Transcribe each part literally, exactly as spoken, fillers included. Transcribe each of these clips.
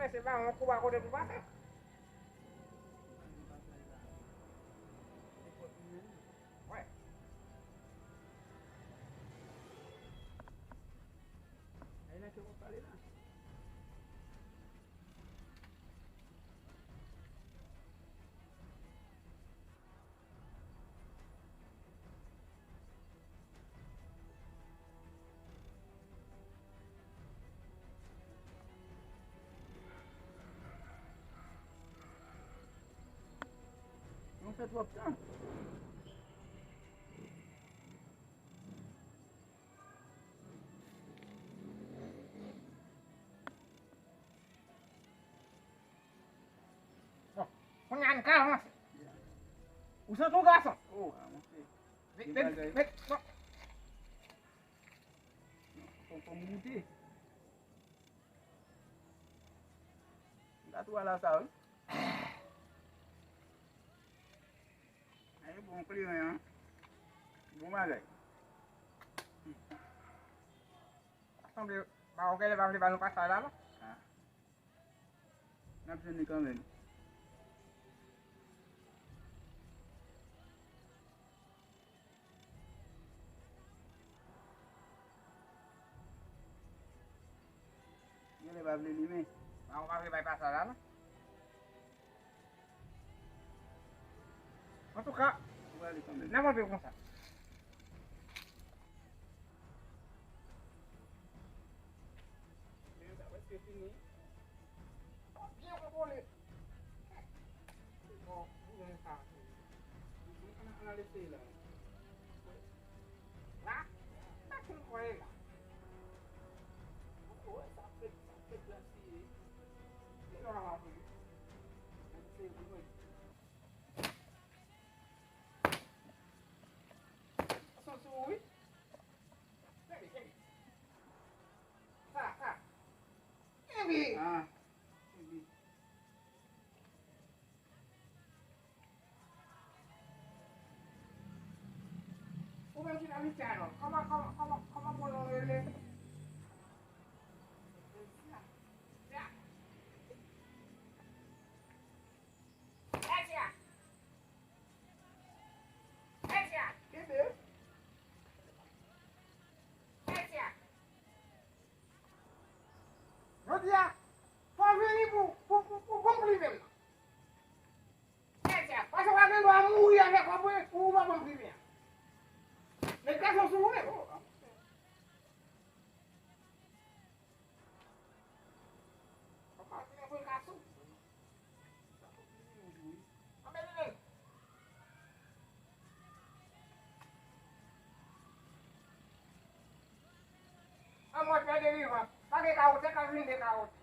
Se pa yon kou a kote pou pase. Wè. Ay, nan ke w ap pale la? Nou fè twòp tan. Bon, kounye a n ka avanse. Ou santi w gason? Oh, ah, monchè. Vit, vit, vit, non. Fò, fò m goute. M ta tou ala sa, wi. Ay, bon kliyan, an. Bon bagay. Sanble, ba, ou genlè pa vle ba nou pasaj la, non? Ah. N ap jwenn li kanmenm. Genlè pa vle li, men. Ba, ou pa vle bay pasaj la, non? Antouka, n ap antre konsa. Men sa prèske fini. Byen kontwole. Bon, nou jwenn sa. Ann, ann al eseye la. La? Sa ki n kwè la? Ou wè sa fèt, sa fèt la siye. Ki lè w ap apre? Mwen se mwen. Sa sou ou, wi. Kenbe, kenbe. Sa, sa. Kenbe. Ah, kenbe. Ou menm ki nan misye a non. Kòman, kòman, kòman, kòman bon non rele? Kenbe. Jodi a, fò w vini pou, pou, pou, pou bon plimen nan. Pase w pa gen dwa mouri avèk w apre, ou pa bon plimen an. Met gason sou ou menm. Papa, vin anvoye gason. An mwen pè de vivan, pa gen kawote, ka vin de kawote.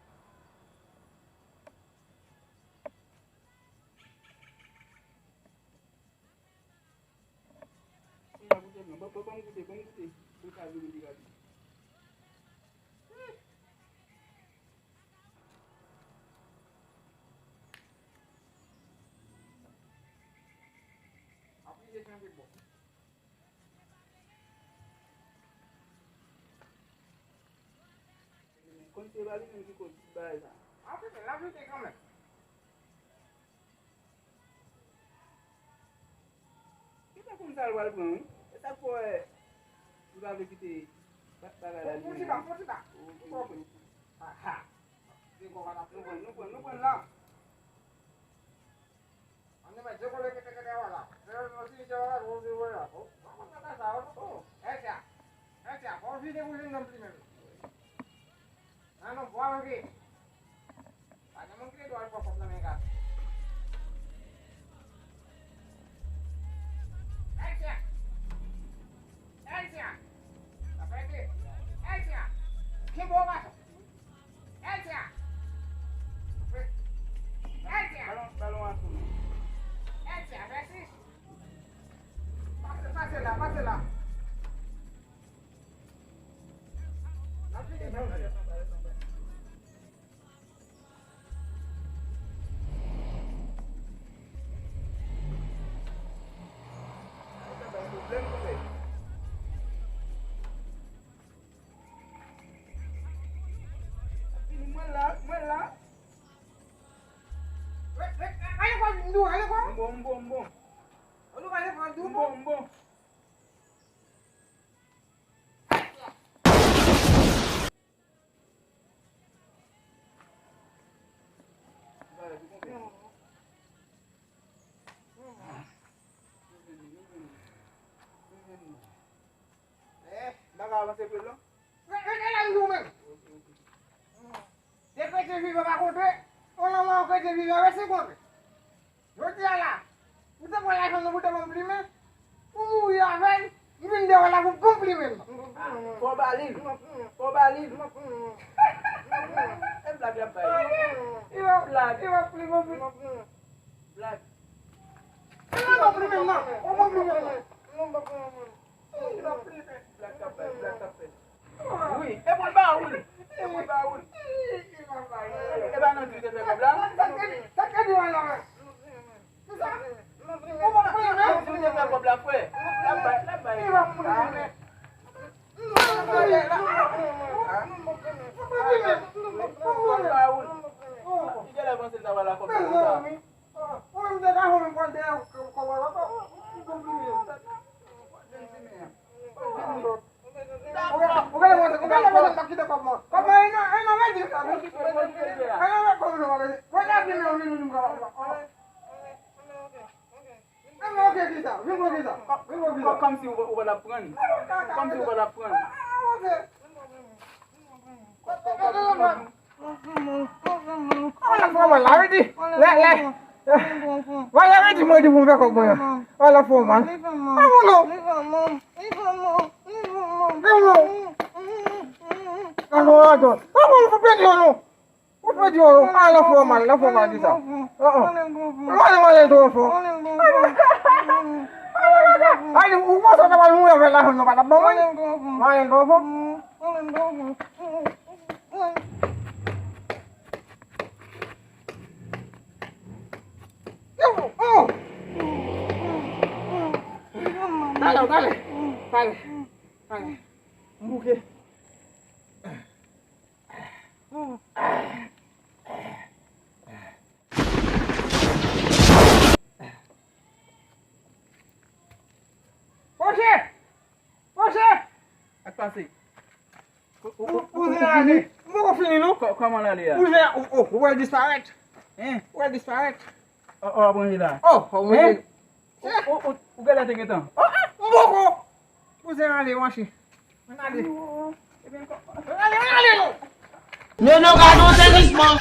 Sa goute non. Ban, ban, ban m goute, ban m goute. Pou sa vini pi rapid. Aplike chanje bò. Konn se pa li menm ki koz tout bagay sa. Aplike, l aplike kanmenm. Li pa konn sa l pral pran, wi. E sa k fè w wè li pa vle kite ba-, bagay la. Fon ti ba, fon ti ba. Ou konprann? Aha. Nou pran, nou pran, nou pran la. Ann nou mèt dekole kete kete wala. Se yon ti misye wala, yon ti wala. Oh, mwen konn sa, oh. Èsya. Èsya, fò w vide pou jwenn nonm plimen. Nan non, bwa anvi. Pa gen moun ki gen dwa al pran kòb nan men gason. Èsya! Èsya! Sa fè de. Èsya! Kenbe w gason. Èsya! Èsya! Balon, balon an sou nou. Èsya, mèsi. Pase, pase la, pase la. N ap vide, n ap vide. M di w ale pran. M bon, m bon, m bon. Ou di w ale pran, di w bon. M bon, m bon. Eh, bagay avanse pil non. Rete la, nou menm. De kretyen vivan pa kontre, yon lanmò yon kretyen vivan resi kontre. Jodi a la, ou te pran lajan nou pou te ban m plimen, ou mouri avè l, m vin deyò la pou m plimen l. Fò ba li, fò ba li. E blag l ap bay. Li pa, li pa plimen pou blag. Li pa plimen nan, ou ban m plimen nan. Wi, e pou l ba ou l. E pou l ba ou l. E pa nan di te fè kòb la? Nan di te fè kòb la, frè. L ap bay, l ap bay. Li genlè panse l ta pral la kòb la konsa. Ou menm te ka jwenn mwen pran dèyè kòb la, ou konprann? Ou genlè panse, ou genlè panse m ap kite kòb mwen. Kòb mwen, e nan, e nan redi sa, wi. E nan redi kòb mwen, mwen ta vin nan vin vin kòb mwen. E nan oke kisa, vin pran kisa, vin pran kisa. Kòm si ou pa t ap pran. Kòm si ou pa t ap pran. Ala fòmal la, redi. Lè, lè. Wè, lè redi mwen di pou m fè kòb mwen an. Ala fòmal. A, mwen non. Mwen non. A, mwen non. Ou pèdi yo non. Ou pèdi yo non. A, la fòmal, la fòmal di sa. Mwen, mwen twò fò. Ay, ou panse w ta pral mouri avèk lajan nou pa t ap ban mwen? Mwen twò fò. Talè, talè. Talè. Talè. M bouke. Poche! Poche! Sa k pase? Ou, ou, ou, ou, ou fini? M poko fini non. Kò-, kòman l ale a? Ou wè, ou, ou, ou wè l disparèt? Hein? Ou wè l disparèt? Ou, ou ap ranje la? Oh, oh, mwen. Hein? Ou, ou, ou, ou genlè te gentan. Oh, ah, m poko. Kouzen ale, manche. Ann ale. Ann ale, ann ale non. Non, non, gade yon sezisman.